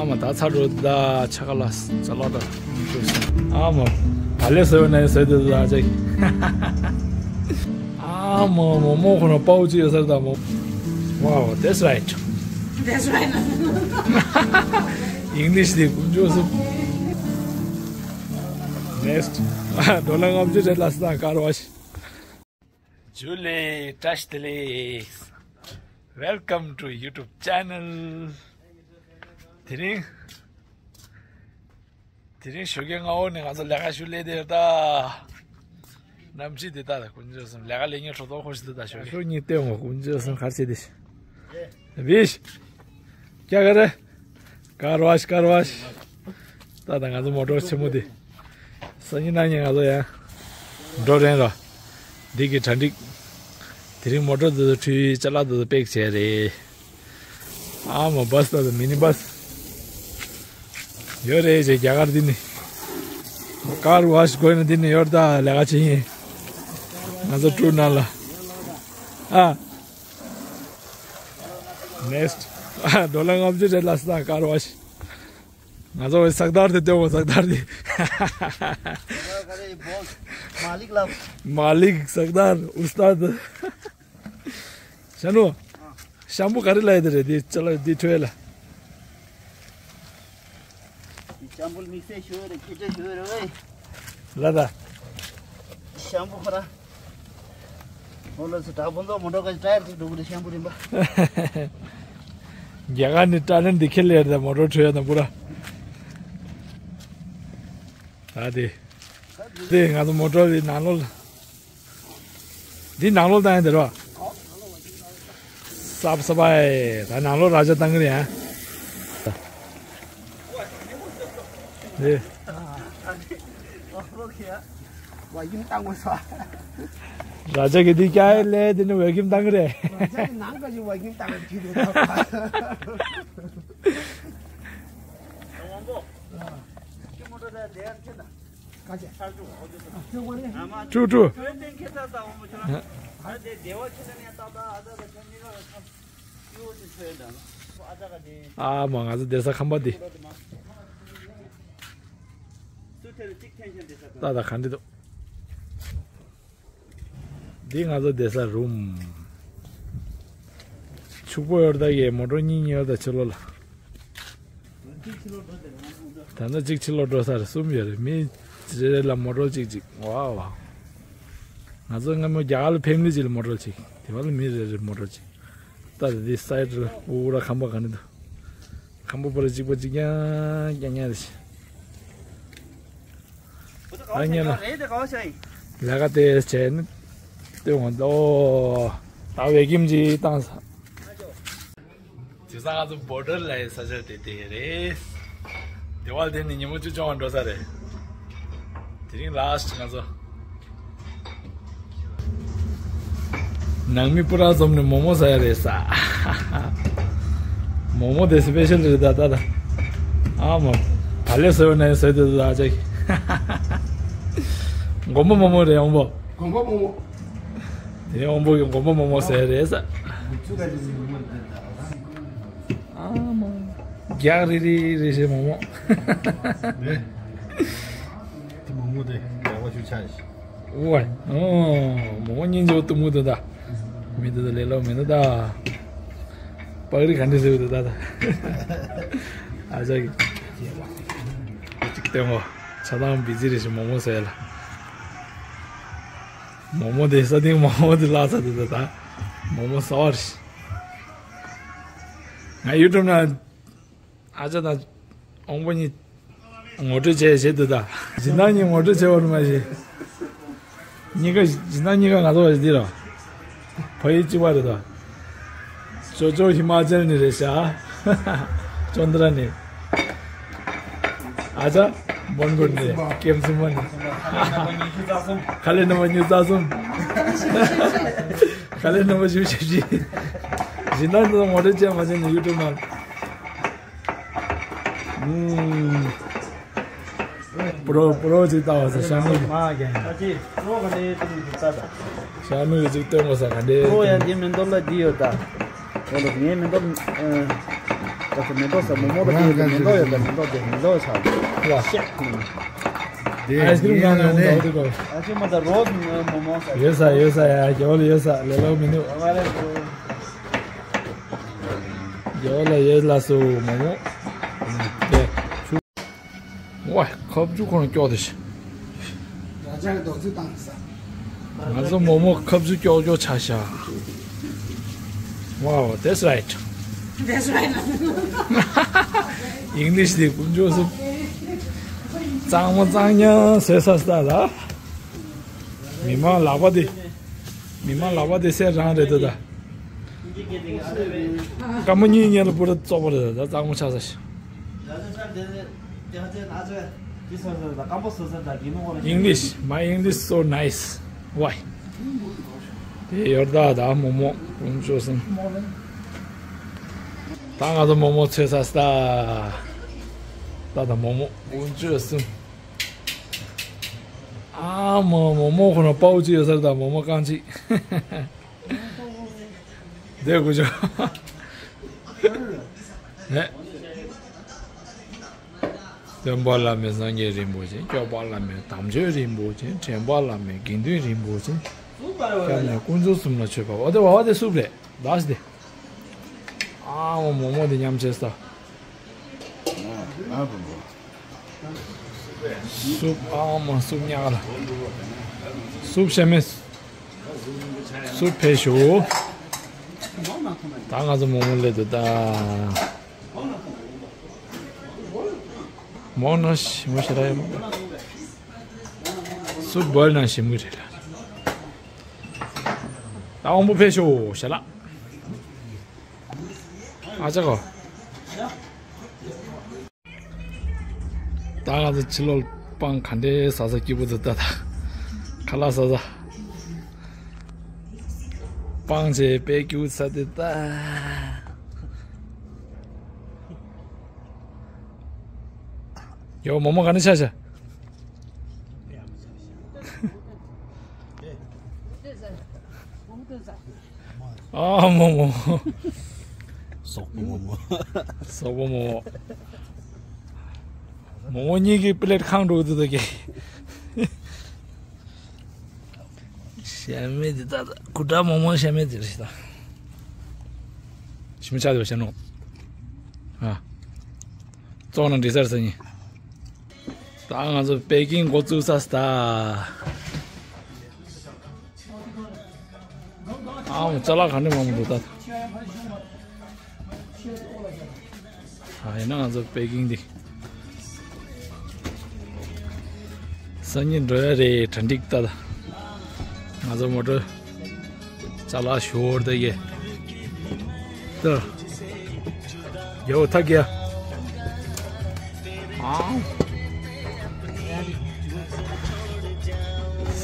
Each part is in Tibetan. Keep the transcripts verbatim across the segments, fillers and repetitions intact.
མ་ད་ཚ་འགྲོ་ད་ཆ་ག་ལ་ཙ་ལ་ད། ཨ་མ། ད་ལས་ཟོས་ན་ཟོས་དེ་ད་ཅིག་ཨ་མ་མོ་མོ་ཁོ་ན་པའོ་ཅི་ཡོད་ས་ད་མོ། Wow, that's right. That's right. English དེ་ཀུན་སྤྱོད་སུ། Next. ཌོ་ལར་ལྔ་བཅུ་རེད་ལ་སི་ད་ཀར་ཝ་ཤི། ཇུ་ལེ་བཀྲ་ཤིས་བདེ་ལེགས། Welcome to YouTube channel. དེ་རིང་། དེ་རིང་ཞོགས་ཀས་སྔ་པོ་ནས་ང་ཚོ་ལས་ཀ་ཞུ་སླེབས་དེ་ད། གནམ་གཤིས་དེ་ད་ད་ཀུན་སྤྱོད་སུ་ལས་ཀ་ལས་ཉེ་གྲོ་ཐོག་ཁོ་ཞིག་དེ་ད་ཞོགས་ཀས་ཞོགས་གཉིས་བལྟས་འོང་ཀུན་སྤྱོད་སུ་གར་བྱེད་དེ་ཤི། བིཤ། ཀྱ་ག་རེ། ཀར་ཝ་ཤི་ཀར་ཝ་ཤི། ད་ད་ང་ཚོ་མོ་ཊ་ཆེན་མོ་དེ། སང་ཉིན་གནངས་ཉིན་ང་ཚོ་ཡང་། འགྲོ་རན་རོ། འདི་གི་གྲ་སྒྲིག་དེ་རིང་མོ་ཊ་དེ་ཚོ་ཁྲུས་ཅ་ལག་དེ་ཚོ་པེག་བྱས་རེད། ཨ་མ་བྷ་སི་ད་དང་མི་ནི་བྷ་སི། ཡོད་རེད་ཅེས་རྒྱ་གར་འདི་ནི། ཀར་ཝ་ཤི་དགོས་ན་འདི་ནི་ཡོད་ད་ལས་ཀ་བྱེད་ཡིན། ང་ཚོ་ཀྲུ་ནང་ལ། ཨ། Next. ཌོ་ལར་ལྔ་བཅུ་རེད་ལ་སི་ད་ཀར་ཝ་ཤི། ང་ཚོ་བའི་སག་དར་དེ་སྟོན་གོ་སག་དར་དེ། མ་ལིག་ལ། མ་ལིག་སག་དར་ཨུ་སྟཱད། ཤ་ནུ། ཤམ་བུ་ག་རེ་ལ་ཡོད་དེ་རེད་དེ་ཅ་ལག་དེ་ཁྲོད་ལ། ཤམ་བུ་དམིགས་བསལ་ཞུ་ཡོད་རེད་ཁྱེད་ཅག་ཞུ་ཡོད་རེད་བས། ལ་ད། ཤམ་བུ་ཁོ་ར། ཨོ་ལོ་སི་དྲག་པོ་ཚོ་མོ་ཊ་ག་ཊ་ཡར་ཅིག་འགྲོ་གི་རེད་ཤམ་བུ་རིམ་པ། རྒྱ་གར་ནི་ཊ་ལན་འདི་ཁེལ་ལེར་དང་མོ་ཊ་ཁྲོད་ཡ་དང་པུ་ར། ད་དེ། དེ་ང་ཚོ་མོ་ཊ་རི་ནང་ལོགས་ལ། འདི་ནང་ལོགས་བཏང་ཡ་དེ་རོ། སབ་སབ་ཨེ་ད་ནང་ལོགས་ར་ཇ་བཏང་གི་རེད་ཨ། དེ། ཝ་ཀིམ་བཏང་དགོས་སོ། ར་ཇ་གི་འདི་ཀྱ་ཨེ་ལེ་དེ་ནི་ཝ་ཀིམ་བཏང་གི་རེད། ར་ཇ་གི་ནང་ག་ཞིག་ཝ་ཀིམ་བཏང་གི་དུས་དེ་ད། ཀྲུ་ཀྲུ། ཨ་མ་ང་ཚོ་བསྡད་ས་ཁང་པ་འདི། ཏག་ཏག་ག་འདྲ་འདུག་འདི་ང་ཚོ་བསྡད་ས་རུམ། ཕྱུག་པོ་ཡོད་ད་ཡས་མོ་ཊ་གཉིས་གཉིས་ཡོད་ད་ཕྱི་ལོགས་ལ། ད་ནི་གཅིག་ཕྱི་ལོགས་འགྲོ་ས་རེད་གསུམ་ཡོད་རེད་མི་རེ་རེ་ལ་མོ་ཊ་གཅིག་གཅིག་ཝའོ། ང་ཚོ་སྔ་མོ་རྒྱ་གར་ལ་ཕེ་མི་ལི་གཅིག་ལ་མོ་ཊ་གཅིག་དེ་བ་ལ་མི་རེ་རེ་མོ་ཊ་གཅིག་ད་དེ་སའི་ཌི་ལ་ཨུ་ར་ཁང་པ་ག་ནས་འདུག་ཁང་པ་པོ་ར་གཅིག་པ་གཅིག་རྐྱང་རྐྱང་རྐྱང་རེད། ཨ་ཉེ་ལ། ལས་ཀ་དེ་བྱས་ནས་སྟོན་འོང་དོ། ད་ཝེ་ཀིམ་གྱིས་བཏང་ས། དེ་སང་ང་ཚོ་བོ་ཌར་ལ་ཡི་ས་ཆ་དེ་དེ་རེད། དེ་བ་དེ་ནི་ཉིན་མོ་བཅུ་བཅོ་ལྔ་འགྲོ་ས་རེད། དེ་རིང་ལ་སི་ཊི་ང་ཚོ། ནང་མི་སྤུ་རག་འཛོམས་ནས་མོག་མོག་ཟ་ཡ་རེད་ས། མོག་མོག་དེ་སི་པེ་ཤལ་རེད་ད་ད་ད། ཨ་མ། ད་ལས་ཟོས་ན་ཟོས་དེ་ད་ཅག་མགོན་པོ་མོག་མོག་རེད་འོང་པོ། མགོན་པོ་མོག་མོག་དེ་འོང་པོ་གི་མགོན་པོ་མོག་མོག་ཟ་ཡ་རེད་ས། ཨ་མ། རྒྱག་རི་རི་རི་ཞེས་མོག་མོག་དེ་མོག་མོག་དེ་རྒྱག་པ་ཞུ་ཆ་ཞིག་ཝའི། ཨོ། མོ་མོ་སྙིང་རྗེ་བོ་གཏུམ་མོ་འདུག་ད། མི་འདུག་ད་ལས་སླ་མི་འདུག་ད། པགས་རིགས་ག་འདྲ་ཟེར་བ་འདུག་ད་ད། ཨ་ཅག་གིས། གཅིག་སྟོན་གོ་ཆ་ཚང་བི་ཛི་རེད་ཞེས་མོ་མོ་ཟེར་ལ། མོ་མོ་དེ་ས་སྟེང་མོ་མོ་དེ་བརླག་ཚར་འདུག་ད་ད། མོ་མོ་ཟ་བ་རེད། ང་ཡུ་ཊུབ་ན། ཨ་ཅག་དང་། ཨོང་པོ་གཉིས། ངོ་སྤྲོད་བྱས་བྱས་འདུག་ད། སྦྱིན་བདག་གཉིས་ངོ་སྤྲོད་བྱས་པ་རུ་མ་བྱས། གཉིས་ཀ་སྦྱིན་བདག་གཉིས་ཀ་ང་ཚོ་བ་འདི་ར། ཕ་ཡུལ་གཅིག་པ་རེད་ད། ཅོ་ཅོ་ཧི་མ་ཅལ་ནས་རེད་ཤག་ཅོན་དྲ་ནས། ཨ་ཅག་བོན་གོར་ནས་ཀེམ་སུ་མ་ནས། ཁ་ལས་ནམ་བར་ཉི་ཤུ་རྩ་གསུམ། ཁ་ལས་ནམ་བར་ཉི་ཤུ་རྩ་གསུམ། ཁ་ལས་ནམ་བར་ཉི་ཤུ་བཞི་བཞི། སྦྱིན་བདག་འདི་ཚོ་ངོ་སྤྲོད་བྱས་མ་བྱས་ནས་ཡུ་ཊུབ་ནང་། ཨུམ། པྲོ་པྲོ་ཅིག་ལྟ་བ་ཟེར་ཤ་མིག་མ་རྒྱན། ཨ་ཅེ་པྲོ་ག་ནས་ཏུ་མི་ཟ་ད། ཤ་མིག་ཅིག་སྟོན་དགོས་ས་ག་འདྲས། པྲོ་ཡ་འདི་མེ་འདོར་ལ་འདི་ཡོད་ད། འོ་ལོ་ངའི་མེ་འདོར། ད་ཚོ་མེ་ཏོག་ཟ་མོག་མོག་ལ་བལྟས་ཡོད་ད། མེ་ཏོག་ཡོད་ད། མེ་ཏོག་དེ་མེ་ཏོག་ཆགས་ཡ་ཤེས། དེ་ཨའི་སི་ཀྲིམ་ཡིན་ན་ནང་ནས་འདུག་གོ། ཨ་ཅེ་མ་ད་རོ་མོག་མོག་ཟ། ཡོད་ས་ཡོད་ས་ཡ་རྒྱལ་བ་ལ་ཡོད་ས་ལེ་ལོ་མི་འདུག་རྒྱལ་བ་ལ་ཡོད་ལ་སོ་མོག་མོག་དེ། ཝའི། ཁབ་ཅུ་ཁོ་ན་སྐྱོག་དེ་ཤི། ར་ཅག་གི་རྡོག་ཚུལ་བཏང་ས། ང་ཚོ་མོག་མོག་ཁབ་ཅུ་སྐྱོག་སྐྱོག་ཆ་ཤ། Wow, that's right. That's right. English དེ་ཀུན་སྤྱོད་སུ། གཙང་མ་གཙང་ཉག་བཟོས་ས་ས་ལ། མི་མང་ལག་པ་དེ། མི་མང་ལག་པ་དེ་སེ་རང་རེད་ད་ད། སྐར་མ་གཉིས་ཉལ་ལ་པུ་ར་བཙོག་པ་རེད་ད། གཙང་མ་ཆགས་ས་ཤི། English, my English so nice. Why? དེ་ཡོར་ད་ད་མོག་མོག་ཀུན་སྤྱོད་སུ། ད་ང་ཚོ་མོག་མོག་ཚོས་ས་ད། ད་ད་མོག་མོག་ཀུན་སྤྱོད་སུ། ཨ་མོག་མོག་མོག་ཁོ་ན་པའོ་ཅི་ཡོད་ས་རེད་ད། མོག་མོག་རྐང་གཅིག་དེ་དགུ་ཅོ། ཨེ། སྟོན་པ་བླ་མེད་སངས་རྒྱས་རིན་པོ་ཆེ། སྐྱོབ་པ་བླ་མེད་དམ་ཆོས་རིན་པོ་ཆེ། དྲན་པ་བླ་མེད་དགེ་འདུན་རིན་པོ་ཆེ། སྐྱབས་གནས་དཀོན་མཆོག་གསུམ་ལ་མཆོད་པ། འོ་དེ་བ་བ་དེ་སུབ་རེད་ད་ཤི་དེ། ཨ་མོག་མོག་དེ་མཉམ་བྱས་ས། སུབ། ཨ་མ་སུབ་ཉག་ལ། སུབ་ཤ་མེད། སུབ་ཕེ་ཤོ། ད་ང་ཚོ་མོག་མོག་ལས་དུ་ད། མོག་ན་ཞིམ་མོ་ཞེ་དྲག་ཡོད་མ། སུབ་བོལ་ན་ཞིམ་གི་རེད་ལ། ད་དབང་པོ་ཕེ་ཤོ་ཞེ་ལ། ཨ་ཅག་གོ། ད་ང་ཚོ་ཕྱི་ལོགས་སྤང་ག་འདྲའི་ཟ་ས་སྐྱིད་པོ་འདུག་ད་ད། ཁ་ལག་ཟ་ས། སྤང་བྱས་པད་སྐྱུག་ཟ་དེ་ད། ཡོ་མོག་མོག་ག་འདྲ་ཆགས་ཤག་ཨ་མོག་མོག་སོག་པོ་མོག་མོག་སོག་པོ་མོག་མོག་མོག་མོག་གཉིས་ཀྱི་པི་ལེ་ཊི་ཁེངས་འགྲོ་གི་འདུག་ད་ཀྱེ། ཤ་མེད་འདི་ད་ད་གུ་དྲག་མོག་མོག་ཤ་མེད་འདི་རེད་ད། ཞིམ་ཆགས་འདུག་ཤ་ནོ། ཨ། བཙོང་ན་འདྲི་སར་ས་ཉིན། ད་ང་ཚོ་པེ་ཀིང་འགོ་བཙུགས་ས་ད། ཨའོ་ཅ་ལག་ག་འདྲ་མང་པོ་འདུག་ད། ཨ་ཡིན་ན་ང་ཚོ་པེ་ཀིང་འདི། སང་ཉིན་འགྲོ་ཡ་རེད་གྲ་འགྲིག་ད་ད། ང་ཚོ་མོ་ཊ་ཅ་ལག་ཞོར་ད་ཡེ། ད། ཡོ་ཐག་ཡ། ཨང་།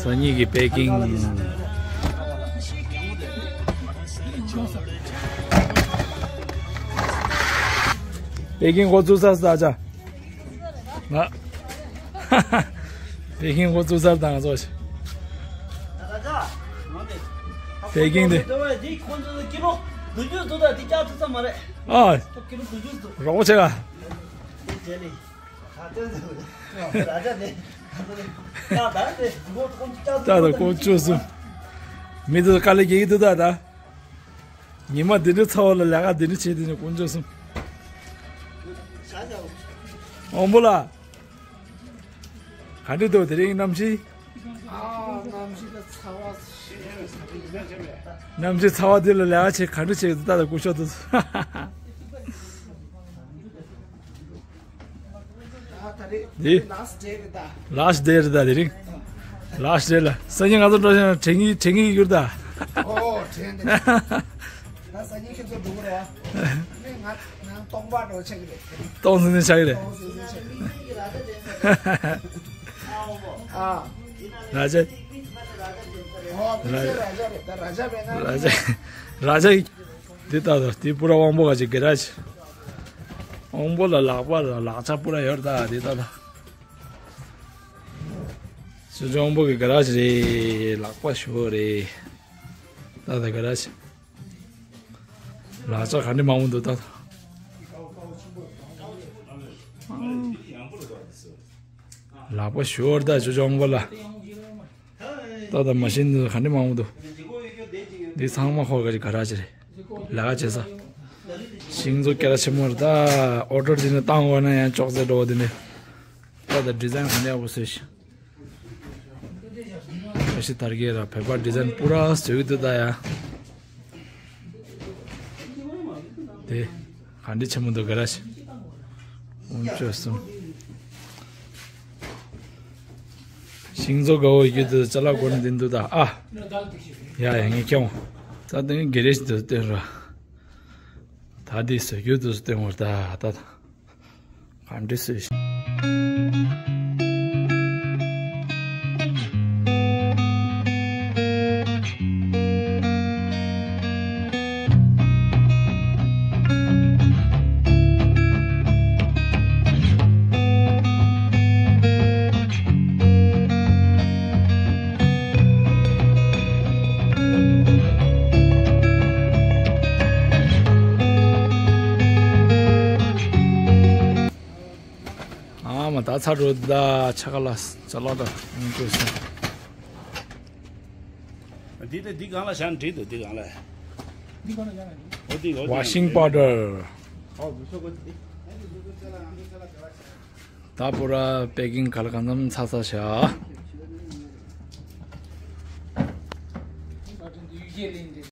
སང་ཉིན་གྱི་པེ་ཀིང་། པེ་ཀིང་འགོ་བཙུགས་ས་ས་ཆ། ང་། པེ་ཀིང་འགོ་བཙུགས་ས་དང་ཚོ་ཞིག་པེ་ཀིང་དེ། ཨ། རོགས་པ་བྱེད་ག་ད་ད་ཀོ་ཅོ་སུ། མི་དེ་དཀའ་ལས་རྒྱག་གི་འདུག་ད་ད། ཉི་མ་འདི་འདྲའི་ཚ་བ་ལ་ལས་ཀ་འདི་འདྲ་བྱེད་དེ་ནི་དཀོན་མཆོག་གསུམ། དབང་པོ་ལགས། ག་འདྲ་འདུག་དེ་རིང་གནམ་གཤིས། ཨ། གནམ་གཤིས་ལ་ཚ་བ། གནམ་གཤིས་ཚ་བ་འདི་ལ་ལས་ཀ་བྱེད་ག་འདྲ་བྱེད་འདུག་ད་ད་དཀོན་མཆོག་འདུག་ད་ད་རེད། འདི། ལཱསི་ཌེ་རེད་ད། ལཱསི་ཌེ་རེད་ད་དེ་རིང་། ལཱསི་ཌེ་ལ་སང་ཉིན་ང་ཚོ་འགྲོ་བཞིན་དྲན་གྱི་དྲན་གྱི་ཡོད་ད། ཨོ་དྲན་དེ། ད་སང་ཉིན་ཁྱེད་ཚོ་འགྲོ་གི་རེད་བ། ནི་ང་ང་སྟོང་པ་འགྲོ་ཆགས་ཀྱི་རེད། སྟོང་ཟིན་ནས་ཆགས་ཀྱི་རེད། སྟོང་ཟིན་ནས་ཆགས་ཀྱི་རེད། ཨ། ར་ཇ། ཨོ་ཕི་སི་ར་ཇ་རེད་ད། ར་ཇ་མེད་ན། ར་ཇ། ར་ཇ། འདི་ལྟ་དང་འདི་པུ་ར་དབང་པོ་ག་ཅིག་གེ་ར་ཇི། དབང་པོ་ལ་ལག་པ་ལ་ལག་ཆ་པུ་ར་ཡོད་ད་འདི་ལྟ་དང་། སུ་ཅོང་པོ་གི་ག་ར་ཇི་རེད། ལག་པ་ཞོ་རེད། ད་ད་ག་ར་ཇི། ལག་ཆ་ག་འདྲ་མང་པོ་འདུག་ད་ད། ལག་པ་ཞོར་ད་ཅོ་ཅོང་པ་ལ། ད་ད་མ་ཤེས་འདི་ག་འདྲ་མང་པོ་འདུག་འདི་ཚང་མ་ཧོ་ག་ཅིག་ག་ར་ཅི་རེད། ལ་ག་བྱེད་ས། ཤིང་བཟོ་སྐད་ཆེན་མོ་རེད། ད་ཨོ་ཌར་འདི་ནས་བཏང་འོ་ན་ཡང་ཅོག་ཙེ་འགྲོ་འདི་ནས། ད་ད་ཌི་ཛའིན་ག་འདྲ་ཡག་པོ་བཟོས་ཤིག་ཨ་ཤི་དར་གྱི་ར་བོད་པ་ཌི་ཛའིན་པུ་ར་བཟོས་འདུག་ད་ཡ། དེ་ག་འདྲ་ཆེན་མོ་འདུག་ག་ར་ཤི། འོང་ཅོ་སོང་། ཤིང་བཟོ་དགའ་བོ་ཡོད་དུ་ཅ་ལག་སྒོ་ནས་འདི་འདུག་ད་ཨ། ཡ་ཡ་ངས་ཀྱང་། ད་དེ་གེ་རེ་ཞིག་འདུག་སྟོན་ར། ད་འདི་བཟོ་རྒྱུ་འདུག་སྟོན་བར་ད་ད་ད། ག་འདྲ་བཟོས་ཤིང་། ཨ་མ་ད་ཚ་འགྲོ་ད་ཆ་ག་ལ་ཅ་ལག་ད་ཡོང་དུས་སོང་། འདི་ད་འདི་སྒང་ལ་བཞག་འགྲིག་འདུག་འདི་སྒང་ལ། འདི་སྒང་ལ་བཞག་ན་འགྲིག་འོ་འདི་འོ་འདི་ཝ་ཤིང་པའོ་ཌར། ཨོ་བུ་ཤོ་གོ་འདི། ད་པུ་ར་པེ་ཀིང་ག་ལ་གང་འཚམ་ཚར་ཚར་བཞག